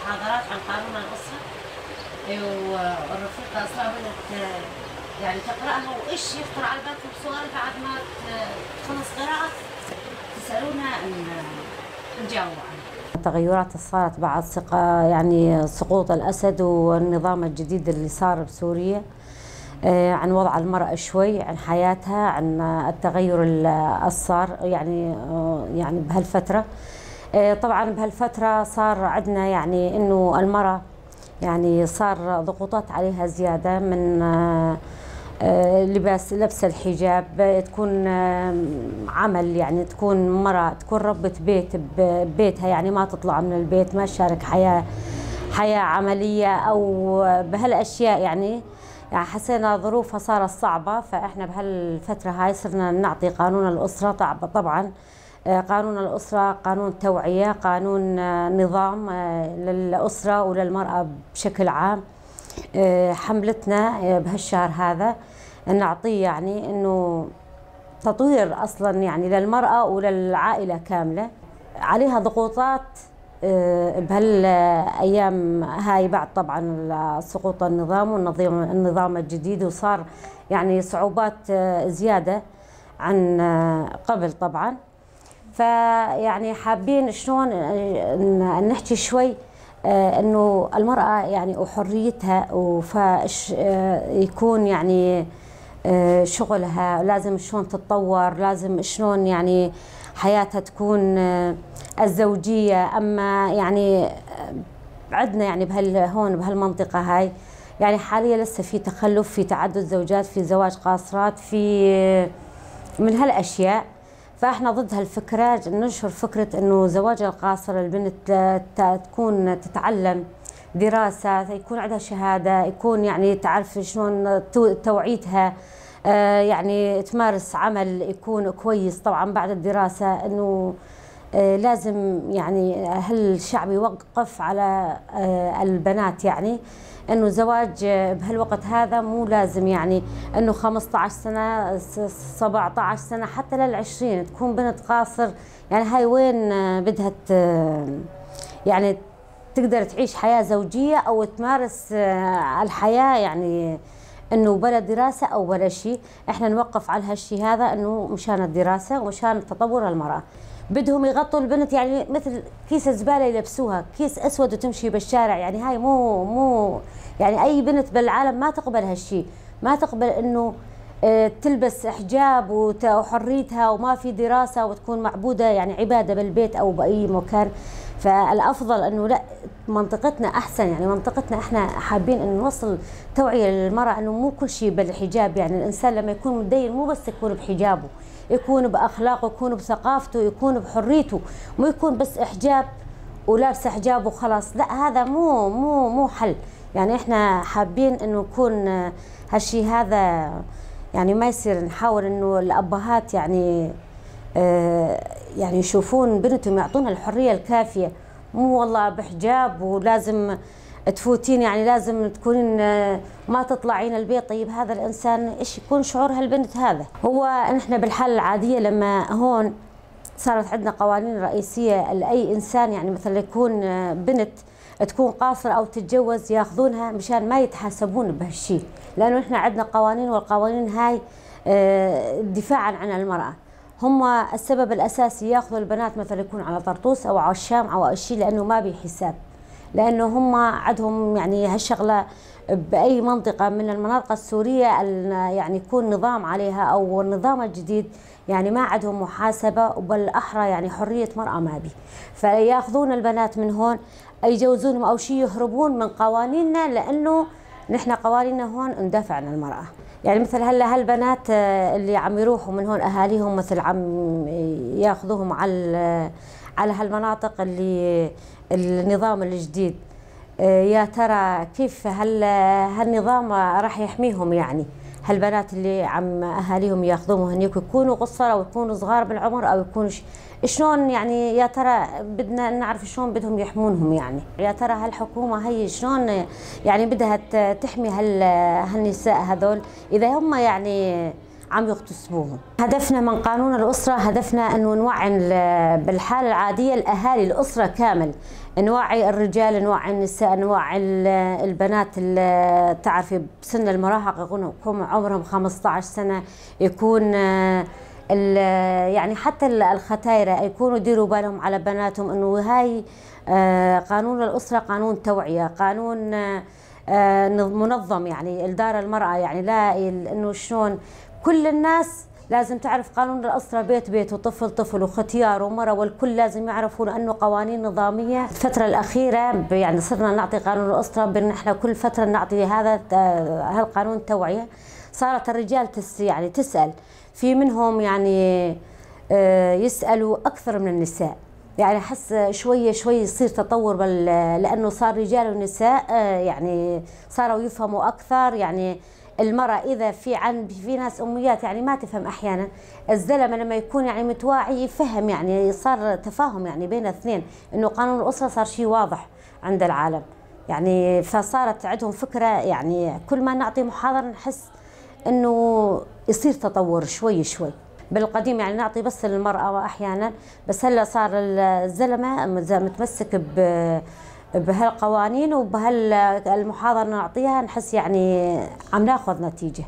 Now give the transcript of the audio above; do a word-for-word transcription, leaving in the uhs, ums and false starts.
محاضرات عن قانون الأسرة، والرفيقة إسراء بدأت، آه، يعني تقرأها، وإيش يخطر على بالكم سؤال بعد ما ت-، تخلص قراءة تسألونا، ن-، نجاوب عنه. التغيرات اللي صارت بعد سقا-، يعني سقوط الأسد والنظام الجديد اللي صار بسوريا، آه، عن وضع المرأة شوي، عن حياتها، عن التغير ال-، الصار، يعني، آه، يعني بهالفترة. آه، طبعًا بهالفترة صار عندنا، يعني، إنه المرأة، يعني، صار ضغوطات عليها زيادة من، آه، آه، لباس، لبس الحجاب، آه، تكون، آه، عمل، يعني، تكون مرأة، تكون ربة بيت ب-، ببيتها، يعني، ما تطلع من البيت، ما تشارك حياة، حياة عملية أو بهالأشياء، يعني. يعني حسينا ظروفها صارت صعبة، فإحنا بهالفترة هاي صرنا نعطي قانون الأسرة طعب-، طبعًا، آه، قانون الأسرة قانون توعية، قانون، آه، نظام، آه، للأسرة وللمرأة بشكل عام. آه، حملتنا، آه، بهالشهر هذا نعطيه، يعني، إنه تطوير أصلًا، يعني، للمرأة وللعائلة كاملة. عليها ضغوطات، آه، بهالأيام هاي بعد طبعًا سقوط النظام والنظام، النظام الجديد، وصار يعني صعوبات، آه، زيادة عن، آه، قبل طبعًا. فيعني حابين شلون، آه، ن-، نحكي شوي، آه، إنه المرأة يعني وحريتها، وفش-، آه، يكون يعني آه، شغلها، لازم شلون تتطور، لازم شلون يعني حياتها تكون، آه، الزوجية. أما يعني، آه، عدنا يعني بهال-، هون بهالمنطقة هاي، يعني حاليًا لسه في تخلف، في تعدد زوجات، في زواج قاصرات، في، آه، من هالأشياء. فإحنا ضد هالفكرة، ننشر فكرة إنه زواج القاصر، البنت ت-، تكون تتعلم دراسة، يكون عندها شهادة، يكون يعني تعرف شلون تو-، توعيتها، آه، يعني تمارس عمل يكون كويس طبعًا بعد الدراسة، إنه، آه، لازم يعني هالشعب يوقف على، آه، البنات، يعني إنه زواج، آه، بهالوقت هذا مو لازم، يعني إنه خمسطعش سنة، س-، سبعطعش سنة، حتى للعشرين تكون بنت قاصر، يعني هاي وين، آه، بدها ت-، يعني تقدر تعيش حياة زوجية أو تمارس، آه، الحياة، يعني إنه بلا دراسة أو بلا شي. إحنا نوقف على هالشي هذا، إنه مشان الدراسة ومشان تطور المرأة. بدهم يغطوا البنت، يعني، مثل كيس زبالة يلبسوها، كيس أسود، وتمشي بالشارع. يعني، هاي مو، مو، يعني، أي بنت بالعالم ما تقبل هالشي، ما تقبل إنه، آه، تلبس حجاب وت-، وحريتها، وما في دراسة، وتكون معبودة، يعني، عبادة بالبيت أو بأي مكان. فالأفضل إنه لا، منطقتنا أحسن، يعني، منطقتنا إحنا حابين إنه نوصل توعية للمرأة إنه مو كل شي بالحجاب. يعني، الإنسان لما يكون متدين مو بس يكون بحجابه، يكون بأخلاقه، يكون بثقافته، يكون بحريته، مو يكون بس حجاب ولابسة حجاب وخلاص. لا، هذا مو، مو، مو حل. يعني، إحنا حابين إنه يكون، آه، هالشي هذا، يعني، ما يصير. نحاول إنه الأبهات، يعني، آه، يعني، يشوفون بنتهم، يعطونها الحرية الكافية. مو والله بحجاب ولازم تفوتين، يعني لازم تكونين، آه، ما تطلعين البيت. طيب، هذا الإنسان إيش يكون شعور هالبنت هذا؟ هو نحن بالحالة العادية لما هون صارت عندنا قوانين رئيسية لأي إنسان، يعني مثلًا يكون، آه، بنت تكون قاصرة أو تتجوز، ياخذونها مشان ما يتحاسبون بهالشي، لأنه نحن عندنا قوانين، والقوانين هاي، آه، دفاعًا عن المرأة. هم السبب الأساسي ياخذوا البنات مثلًا يكون على طرطوس أو على الشام أو شي، لأنه ما بي حساب، لأنه هم عندهم يعني هالشغلة بأي منطقة من المناطق السورية ال-، يعني يكون نظام عليها أو النظام الجديد، يعني ما عندهم محاسبة، وبالأحرى يعني حرية مرأة ما بي، فياخذون البنات من هون يجوزونهم أو شي يهربون من قوانيننا، لأنه نحن قوانيننا هون ندافع عن المرأة. يعني مثل هلا هالبنات، آه، اللي عم يروحوا من هون أهاليهم مثل عم ياخذوهم على ال-، على هالمناطق اللي النظام الجديد. آه، يا ترى كيف هال-، هالنظام راح يحميهم؟ يعني هالبنات اللي عم أهاليهم ياخذوهم هنيك يكونوا قصر أو يكونوا صغار بالعمر أو يكونوا ش-، شلون يعني؟ يا ترى بدنا نعرف شلون بدهم يحمونهم يعني. يا ترى هالحكومة هي شلون يعني بدها ت-، تحمي هال-، هالنساء هذول إذا هم يعني عم يغتصبوهم؟ هدفنا من قانون الأسرة، هدفنا إنه نوعي ال-، بالحالة العادية الأهالي، الأسرة كامل، نوعي الرجال، نوعي النساء، نوعي ال-، البنات. ال-، تعرفي، بسن المراهقة يكون، يكون عمرهم خمستاش سنة، يكون، آه، ال-، يعني حتى ال-، الختايرة يكونوا يديروا بالهم على بناتهم، إنه هاي، آه، قانون الأسرة قانون توعية، قانون، آه، آه، منظم، يعني، لدار المرأة، يعني، لا ال-، إنه شلون كل الناس لازم تعرف قانون الأسرة بيت بيت، وطفل طفل، وختيار ومرأة، والكل لازم يعرفوا، لأنه قوانين نظامية. الفترة الأخيرة ب-، يعني، صرنا نعطي قانون الأسرة، بأن إحنا كل فترة نعطي هذا، آه، هالقانون توعية. صارت الرجال تس-، يعني، تسأل، في منهم، يعني، آه، يسألوا أكثر من النساء. يعني، حس شوية شوي يصير تطور بال-، لأنه صار رجال ونساء، آه، يعني، صاروا يفهموا أكثر. يعني، المرأة إذا في عن-، في ناس أميات، يعني، ما تفهم أحيانًا. الزلمة لما يكون، يعني، متواعي يفهم، يعني، صار تفاهم، يعني، بين اثنين، إنه قانون الأسرة صار شي واضح عند العالم. يعني، فصارت عندهم فكرة، يعني، كل ما نعطي محاضرة نحس إنه يصير تطور شوي شوي. بالقديم، يعني، نعطي بس للمرأة أحيانًا، بس هلأ صار ال-، الزلمة مز-، متمسك ب-، بهالقوانين، وبهال-، المحاضرة نعطيها نحس، يعني، عم ناخذ نتيجة.